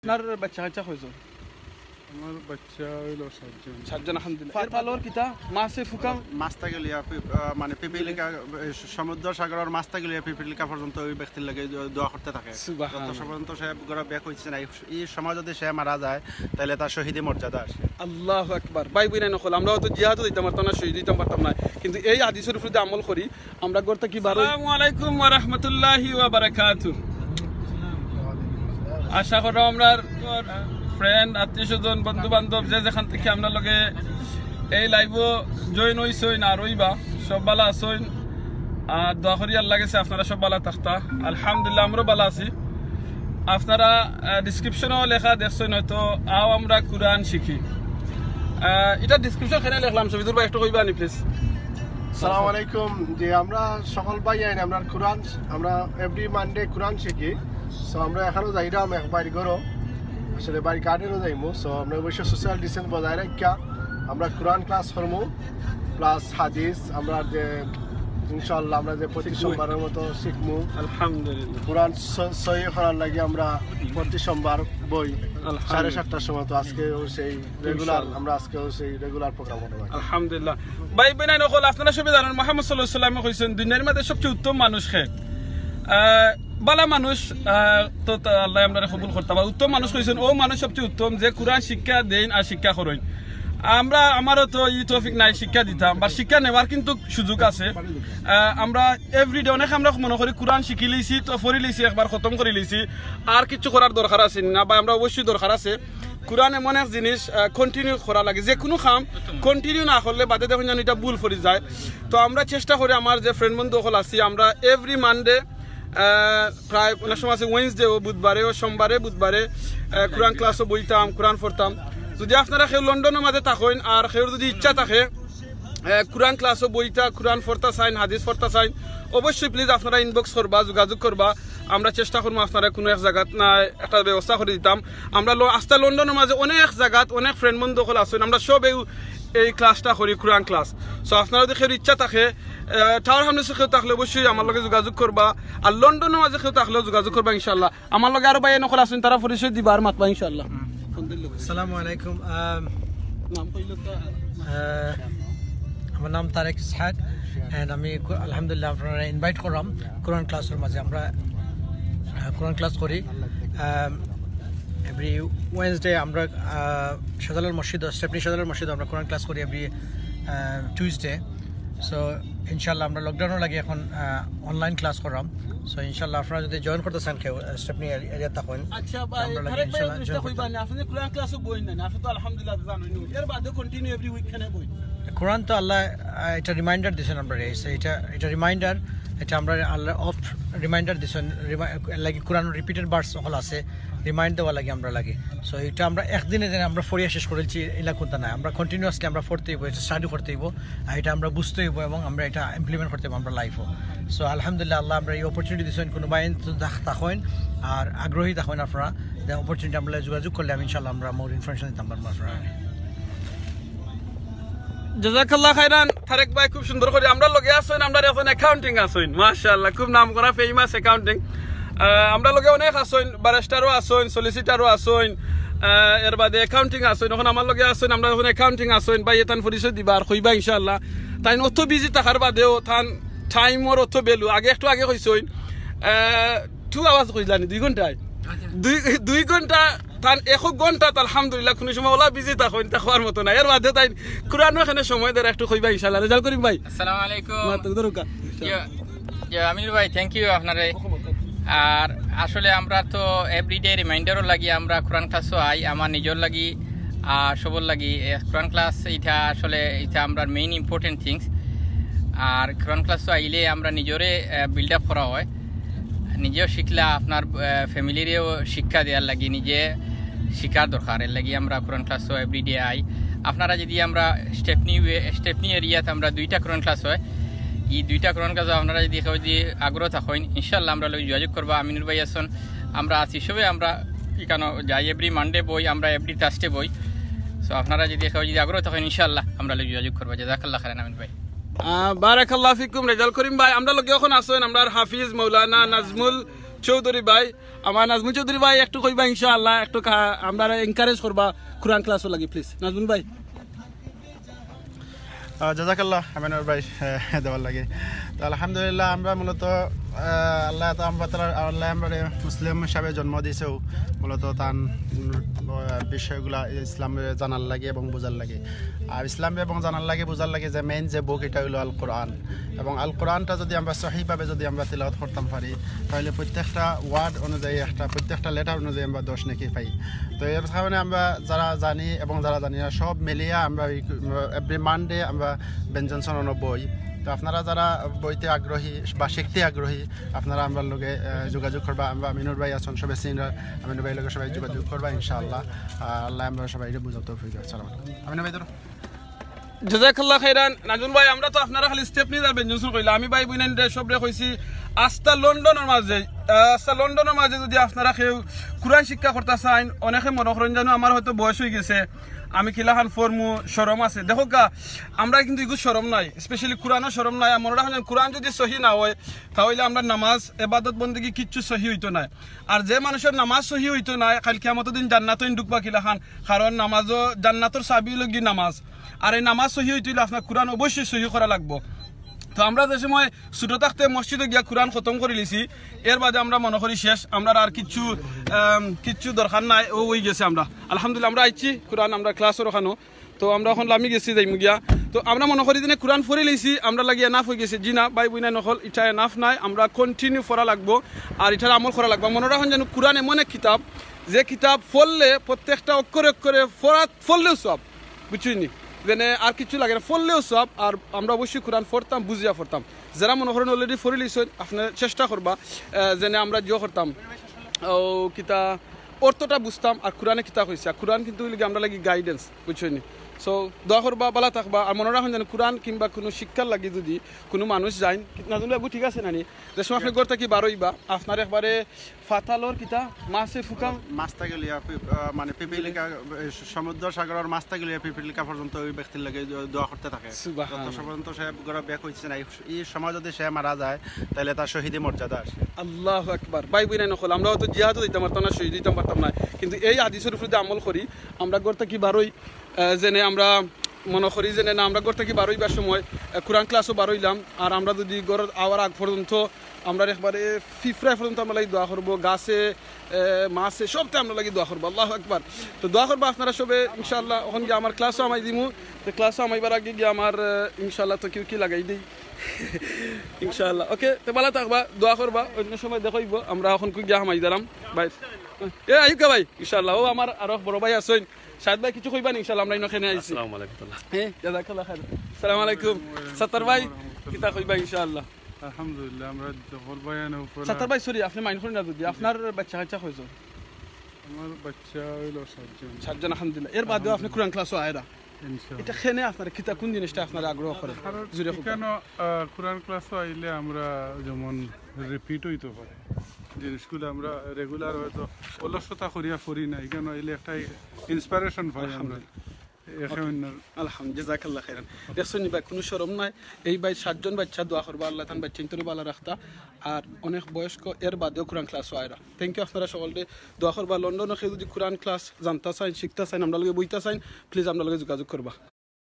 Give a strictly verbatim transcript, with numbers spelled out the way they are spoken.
আপনার বাচ্চা কাচ্চা কয়জন? আমার বাচ্চা হইল সাতজন। সাতজন, আলহামদুলিল্লাহ। এর পালর কিতা? মাছে ফুকা? মাছ থাকি লইয়া পি- আহ, মানে পিপিলিকা, এ, সমুদ্র সাগরর মাছ থাকি লইয়া পিপিলিকা পর্যন্ত ওই ব্যক্তির লাগি দো- দোয়া করতে থাকে। সুবহানাল্লাহ। যত পর্যন্ত সে ঘরে বেক হইছে না, এই, এই সময় যদি সে মারা যায়, তাহলে তার শহীদি মর্যাদা আসে। আল্লাহু আকবার। ভাই বইনাইন অকল, আমরা হয়তো জিহাদও দিতাম পারতাম না, শহীদ দিতাম পারতাম না, কিন্তু এই হাদিসর উপরে যদি আমল করি, আমরা ঘর থাকি বারো। আসসালামু আলাইকুম ওয়া রাহমাতুল্লাহি ওয়া বারাকাতু। আশা করি আমরার ফ্রেন্ড, আত্মীয় স্বজন, বন্ধু বান্ধব যে যেখান থাকি আমরার লগে এই লাইভও জয়েন হইছইন আর হইবা, সব ভালা আছইন। আর দোয়া করি আল্লাহর গেছে আপনারা সব ভালা থাকতা। আলহামদুলিল্লাহ, আমরাও ভালা আছি। আপনারা ডিসক্রিপশনও লেখা দেখছইন হয়তো, আও আমরা কোরআন শিখি। আহ, এটা ডিসক্রিপশন কেনে লেখলাম, শফিদুর ভাই একটু কইবা নি প্লিজ? সালাম আলাইকুম। যে আমরা সকল ভাইয়াইন আমরা কোরআন, আমরা এভরি মানডে কোরআন শিখি। সো আমরা এখানেও যাইরাম এক ভাইর ঘরো, আসলে ভাইর গার্ডেনও যাইমু। সো আমরা অবশ্য সোশ্যাল ডিস্টেন্স বজায় রাখিয়া আমরা কোরআন ক্লাস করমু, প্লাস হাদিস আমরা যে ইনশাআল্লাহ আমরা যে প্রতি সোমবারের মতো শিখমু। আলহামদুলিল্লাহ। কোরআন স- সহি করার লাগি আমরা প্রতি সোমবার বই আলহামদুলিল্লাহ। সাড়ে সাতটার সময়, তো আজকেও সেই রেগুলার, ইনশাআল্লাহ। আমরা আজকেও সেই রেগুলার প্রোগ্রাম করবো। আলহামদুলিল্লাহ। ভাই বইনাইন অকল, আপনারা সবে জানইন মোহাম্মদ সাল্লাল্লাহু আলাইহি ওয়াসাল্লামে কইছইন দুনিয়ার মাঝে সবচেয়ে উত্তম মানুষ কে? আহ, ভালা মানুষ, আহ, তো তা আল্লাহ আমরারে কবুল করতা। বা উত্তম মানুষ কইছইন, ও মানুষ সবচেয়ে উত্তম যে কোরআন শিক্ষা দেইন আর শিক্ষা করইন। আমরা, আমারও তো ই তৌফিক নাই শিক্ষা দিতাম, বা শিক্ষা নেওয়ার কিন্তু সুযোগ আছে। আহ, আমরা এভরিডে অনেক আমরা মনে করি কোরআন শিখি লইছি, তো পড়ি লইছি, একবার খতম করি লইছি, আর কিছু করার দরকার আছে না? বা আমরা অবশ্যই দরকার আছে। কোরআন এমন এক জিনিস, কন্টিনিউ করা লাগে, যে কোনো কাম কন্টিনিউ না করলে বাদে দেখইন যেন এটা ভুল পড়ি যায়। তো আমরা চেষ্টা করি, আমার যে ফ্রেন্ড বন্ধু অকল আছি, আমরা এভরি মানডে প্রায় অনেক সময় আছে ওয়েডনেসডে ও বুধবারে ও সোমবারে বুধবারে আহ, কোরআন ক্লাসও বইতাম, কোরআন পড়তাম। যদি আপনারা কেউ লন্ডনর মাঝে থাকইন আর কেউ যদি ইচ্ছা থাকে আহ, কোরআন ক্লাসও বইতা, কোরআন পড়তা চাইন, হাদিস পড়তা চাইন, অবশ্যই প্লিজ আপনারা ইনবক্স করবা, যোগাযোগ করবা। আমরা চেষ্টা করমু আপনারা কোনো এক জাগাত না একটা ব্যবস্থা করি দিতাম। আমরা ল- আস্তা লন্ডনর মাঝে অনেক জাগাত অনেক ফ্রেন্ড বন্ধু অকল আছইন, আমরা সবেউ এই ক্লাসটা করি, কোরআন ক্লাস। সো আপনারা যদি কেউ ইচ্ছা থাকে, আহ, টাওয়ার হামলেসে কেউ থাকলে অবশ্যই আমার লগে যোগাযোগ করবা, আর লন্ডনর মাঝে কেউ থাকলেও যোগাযোগ করবা ইনশাআল্লাহ। আমার লগে আরো ভাইয়াইন অকল আছইন, তারা পরিচয় দিবা আর মাতবা ইনশাআল্লাহ। আসসালামু আলাইকুম। আম, নাম কইলে তো আহ, আমার নাম তারেক ইসহাক, অ্যান্ড আমি কো- আলহামদুলিল্লাহ আপনারারে ইনভাইট করলাম কোরআন ক্লাসর মাঝে। আমরা আহ, কোরআন ক্লাস করি এভরি ওয়েডনেসডে। আমরা আহ, শাহজালাল মসজিদ, স্টেপনি শাহজালাল মসজিদ আমরা কোরআন ক্লাস করি এভরি টিউসডে। সো ইনশাআল্লাহ আমরা লকডাউনর লাগি এখন অনলাইন ক্লাস করলাম। সো ইনশাআল্লাহ আপনারা যদি জয়েন করতা চাইন কেউ, স্টেপনি এরিয়াত থাকইন, আচ্ছা ভাই, আমরা লাগি তারেক ভাই, ইনশাআল্লাহ জিনিসটা জয়েন কইবা করতাম। না, আপনি কোরআন ক্লাসও বইন না, আপনি তো আলহামদুলিল্লাহ জানইন, এর বাদে কন্টিনিউ এভরি উইক কেনে বই? কোরআন তো আল্লাহ আহ, এটা রিমাইন্ডার দিছেন আমরা, এই- so এটা এটা রিমাইন্ডার, এটা আমরা আল্লাহ অফ রিমাইন্ডার দিছেন, রিমা- লাগি কোরআন রিপিটেড ভার্স অকল আছে, রিমাইন্ড দেওয়া লাগি আমরা লাগি। সো এটা আমরা একদিনে যেন আমরা পড়িয়া শেষ করেছি, এলা কোনটা নাই, আমরা কন্টিনিউয়াসলি আমরা পড়তে হইব, এটা স্টাডি করতে হইব, আর এটা আমরা বুঝতে হইব এবং আমরা এটা ইমপ্লিমেন্ট করতে হইব আমরা লাইফও। সো আলহামদুলিল্লাহ, আল্লাহ আমরা এই অপরচুনিটি দিচ্ছেন, কোনো ভাই তো থাক- থাকইন আর আগ্রহী থাকইন আপনারা, যে অপরচুনিটি আমরা যোগাযোগ করলে আমি ইনশাল্লাহ আমরা মোর ইনফরমেশন দিতাম পারবো আপনারা। জাযাকাল্লাহ খাইরান তারেক ভাই, খুব সুন্দর করি। আমরার লগে আছইন, আমরার এখন অ্যাকাউন্টিং আছইন, মাশাআল্লাহ, খুব নাম করা ফেমাস অ্যাকাউন্টিং। আমরার লগে অনেক আছইন, ব্যারিস্টারও আছইন, সলিসিটারও আছইন, আহ, এর বাদে অ্যাকাউন্টিং আছইন। এখন আমার লগে আছইন, আমরার এখন অ্যাকাউন্টিং আছইন। ভাই, এতান পরিচয় দিবা আর কইবা ইনশাআল্লাহ। তাইন অত বিজি থাকার বাদেও তান টাইমর অত ভ্যালু। আগে একটু আগে কইছইন, আহ, টু আওয়ার্স কইলানি, দুই ঘন্টায়। দুই, দুই ঘন্টা, তান এক ঘন্টা তো আলহামদুলিল্লাহ, কোনো সময় ওলা বিজি থাকইন, তা কওয়ার মতো না। এর বাদে তাইন কোরআনও এখানে সময় দেয়, একটু কইবা ইনশাআল্লাহ। রেজাল করিম ভাই। আসসালামু আলাইকুম। মাতো, ধরুকা। ইয়া, ইয়া, আমিনুল ভাই, থ্যাংক ইউ আপনারে। আর আসলে আমরা তো এভরিডে রিমাইন্ডারও লাগি, আমরা কোরআন ক্লাসও আই, আমার নিজর লাগি আর সবর লাগি। এ, কোরআন ক্লাস এটা আসলে এটা আমরার মেইন ইম্পর্টেন্ট থিংস। আর কোরআন ক্লাসও আইলে আমরা নিজরে বিল্ড আপ করা হয়, নিজেও শিখলা, আপনার ফ্যামিলিরেও শিক্ষা দেওয়ার লাগি, নিজে শিখার দরকার। এর লাগি আমরা কোরআন ক্লাসও এভরিডে আই। আপনারা যদি আমরা স্টেপনি ওয়ে, স্টেপনি এরিয়াত আমরা দুইটা কোরআন ক্লাস হয়, এই দুইটা কোরআন ক্লাসও আপনারা যদি কেউ যদি আগ্রহ থাকইন, ইনশাল্লাহ আমরা লগে যোগাযোগ করবা। আমিনুর ভাই আছইন, আমরা আছি সবে, আমরা এখানে যাই, এভরি মানডে বই, আমরা এভরি থার্সডে বই। সো আপনারা যদি কেউ যদি আগ্রহ থাকইন, ইনশাল্লাহ আমরা লগে যোগাযোগ করবা। জাযাকাল্লাহ খাইরান আমিন ভাই। আহ, বারাকাল্লাহ ফিকুম রেজাল করিম ভাই। আমরার লগে এখন আছইন আমরার হাফিজ মৌলানা নাজমুল চৌধুরী ভাই, আমার নাজমুল চৌধুরী ভাই, একটু কইবা ইনশাআল্লাহ, একটু কা-, আমরারে এনকারেজ করবা কোরআন ক্লাসর লাগি, প্লিজ নাজমুল ভাই। আহ, জাজাকাল্লাহ আমিনুর ভাই, আহ, দেওয়ার লাগি। তো আলহামদুলিল্লাহ, আমরা মূলত, আহ, আল্লাহ তো আমরা তারা আল্লাহ আমরা মুসলিম হিসাবে জন্ম দিয়েছেও মূলত তান উম, আহ, বিষয়গুলা ইসলামে জানার লাগি এবং বোঝার লাগি। আর ইসলামে এবং জানার লাগি বোঝার লাগি যে মেইন যে বুক, এটা হইলো আল কোরআন। এবং আল কোরআনটা যদি আমরা সহিভাবে যদি আমরা তিলাওয়াত করতাম পারি, তাহলে প্রত্যেকটা ওয়ার্ড অনুযায়ী একটা, প্রত্যেকটা লেটার অনুযায়ী আমরা দশ নেকি পাই। তো এর কারণে আমরা যারা জানি এবং যারা জানি না, সব মিলিয়া আমরা এভরি মানডে আমরা বেন জনসন অনো বই। তো আপনারা যারা বইতে আগ্রহী বা শিখতে আগ্রহী, আপনারা আমরার লগে আহ, যোগাযোগ করবা। আমরা আমিনুর ভাই আছেন, সবে সিনিয়র আমিনুর ভাইর লগে সবাই যোগাযোগ করবা ইনশাআল্লাহ। আর আল্লাহ আমরা সবাই বুঝাতে ফিরে আসসালাম আমিনুর ভাই ধরো। জাজাকাল্লাহ খাইরান। নাজমুল ভাই, আমরা তো আপনারা খালি স্টেপ নিয়ে যাবেন জনসন কইলা, আমি ভাই বুইনাইনরে সবরে কইছি, আস্তা লন্ডনর মাঝে, আহ, আস্তা লন্ডনর মাঝে যদি আপনারা কেউ কোরআন শিক্ষা করতা চাইন, অনেকে মনে করেন যেন আমার হয়তো বয়স হয়ে গেছে, আমি কিলাখান ফরমু, শরম আছে। দেখো কা, আমরা কিন্তু ইগু শরম নাই, স্পেশালি কোরআনও শরম নাই। আর মনে রাখেন, কোরআন যদি সহি না হয়, তাহলে আমরা নামাজ, এবাদত, বন্দেগী কিচ্ছু সহি হইতো না। আর যে মানুষের নামাজ সহি হইতো না, কাল কিয়ামতর দিন জান্নাতইন ঢুকবা কিলাখান, কারণ নামাজও, জান্নাতর চাবি হইল গি নামাজ। আর এই নামাজ সহি হইতে হইলে আপনার কোরআন অবশ্যই সহি করা লাগবো। তো আমরা যে সময় ছোট থাকতে মসজিদে গিয়া কোরআন খতম করে লিছি, এর বাদে আমরা মনে করি শেষ, আমরা আর কিচ্ছু, আম, কিচ্ছু দরকার নাই, ও হয়ে গেছে। আমরা আলহামদুলিল্লাহ আমরা আইছি কোরআন, আমরা ক্লাসও ওখানো। তো আমরা এখন লামি গেছি যাইমু গিয়া। তো আমরা মনে করি যে কোরআন পড়ে লিছি, আমরা লাগি এনাফ হয়ে গেছে। জি না, ভাই বুইনাইন অকল, এটা এনাফ নাই, আমরা কন্টিনিউ পড়া লাগবো, আর এটার আমল করা লাগবো। মনে রাখেন যেন কোরআন এমন এক কিতাব, যে কিতাব পড়লে প্রত্যেকটা অক্ষরে অক্ষরে পড়া, পড়লেও সব, বুঝছইন নি? যেন আর কিছু লাগে না, পড়লেও সব। আর আমরা অবশ্যই কোরআন পড়তাম, বুঝিয়া পড়তাম। যারা মনে করেন অলরেডি পড়ে লিছইন, আপনারা চেষ্টা করবা, আহ, যেন আমরা জিও করতাম, ও কিতা অর্থটা বুঝতাম, আর কোরআনে কিতা কইছে। আর কোরআন কিন্তু হইল গি আমরা লাগি গাইডেন্স, বুঝছইন নি? সো দোয়া করবা, ভালা থাকবা, আর মনে রাখেন যেন কোরআন কিংবা কোনো শিক্ষার লাগি যদি কোনো মানুষ যাইন, নাজমুল বাবু ঠিক আছে নানি? যে সময় আপনি ঘর থাকি বারোইবা, আপনার একবারে ফাতালর কিতা মাছে ফুকা মাস্তা গেলিয়া পি- আহ, মানে পিপিলিকা, এ, সমুদ্র সাগরর মাস্তা গেলিয়া পিপিলিকা পর্যন্ত ওই ব্যক্তির লাগি দো- দোয়া করতে থাকে। সুবহানাল্লাহ। যত পর্যন্ত সে ঘরে ব্যাক হইছে না, এই, এই সময় যদি সে মারা যায়, তাহলে তার শহীদি মর্যাদা আছে। আল্লাহু আকবার। ভাই বুইনাইন অকল, আমরা হয়তো জিহাদও দিতাম পারতাম না, শহীদ দিতাম পারতাম না, কিন্তু এই হাদিসের উপরে যদি আমল করি, আমরা ঘর থাকি বারোই, আহ, যেন আমরা মনে করি যেন না, আমরা ঘর থাকি বারোইবার সময়, আহ, কোরআন ক্লাসও বারোইলাম, আর আমরা যদি ঘর আওয়ার আগ পর্যন্ত আমরা একবারে ফিফরা পর্যন্ত আমরা লাগি দোয়া করবো, গাছে, আহ, মাছে, সবতে আমরা লাগি দোয়া করবো। আল্লাহু আকবার। তো দোয়া করবো আপনারা সবে ইনশাআল্লাহ। এখন গিয়া আমার ক্লাসও আমাই দিমু, তো ক্লাসও আমাইবার আগে গিয়া আমার, আহ, ইনশাআল্লাহ তো কেউ কি লাগাই দেই ইনশাআল্লাহ। ওকে, তো ভালা থাকবা, দোয়া করবা, অন্য সময় দেখা হইবো। আমরা এখন কই গিয়া হামাই দাঁড়াম ভাই। এ আইউক্কা ভাই, ইনশাআল্লাহ। ও আমার আরো বড় ভাই আছইন, শাহেদ ভাই, কিছু কইবা নি? ইনশাআল্লাহ আমরা ইনো খেনে আইছি। আসসালামু আলাইকুম। হ্যাঁ, জাযাকাল্লাহ খাইর। আসসালামু আলাইকুম। সত্তার ভাই, কিতা কইবা ইনশাআল্লাহ? আলহামদুলিল্লাহ, আমরা দখল ভাই আনে উপরে। সত্তার ভাই, সরি, আপনি মাইন্ড করেন না যদি, আপনার বাচ্চা কাচ্চা কয়জন? আমার বাচ্চা হইল সাতজন। সাতজন, আলহামদুলিল্লাহ। এর বাদেও আপনি কোরআন ক্লাসও আয়রা। ইনশাআল্লাহ। এটা খেনে আপনার কিতা, কোন জিনিসটা আপনার আগ্রহ করে? জুড়ে হোক। কেন, আহ, কোরআন ক্লাসও আইলে আমরা যেমন রিপিট হইতে পারে জিনিসগুলো, আমরা রেগুলার হয়তো অলসতা করিয়া পড়ি না, এখানে আইলে একটা ইন্সপিরেশন পাই আমরা। আলহামদুলিল্লাহ। একে অন্যর আলহামদুলিল্লাহ, জাযাকাল্লাহ খাইরান। দেখছেন নি ভাই, কোনো শরম নাই। এই ভাই সাতজন বাচ্চা দোয়া করবা, আল্লাহ তান বাচ্চা ইন্তরে ভালা রাখতা। আর অনেক বয়স্ক, এর বাদেও কোরআন ক্লাসও আয়রা। থ্যাংক ইউ আপনারা সকলকে। দোয়া করবা, লন্ডনও কেউ যদি কোরআন ক্লাস জানতা চাইন, শিখতা চাইন, আমরা লগে বইতা চাইন, প্লিজ আমরা লগে যোগাযোগ করবা।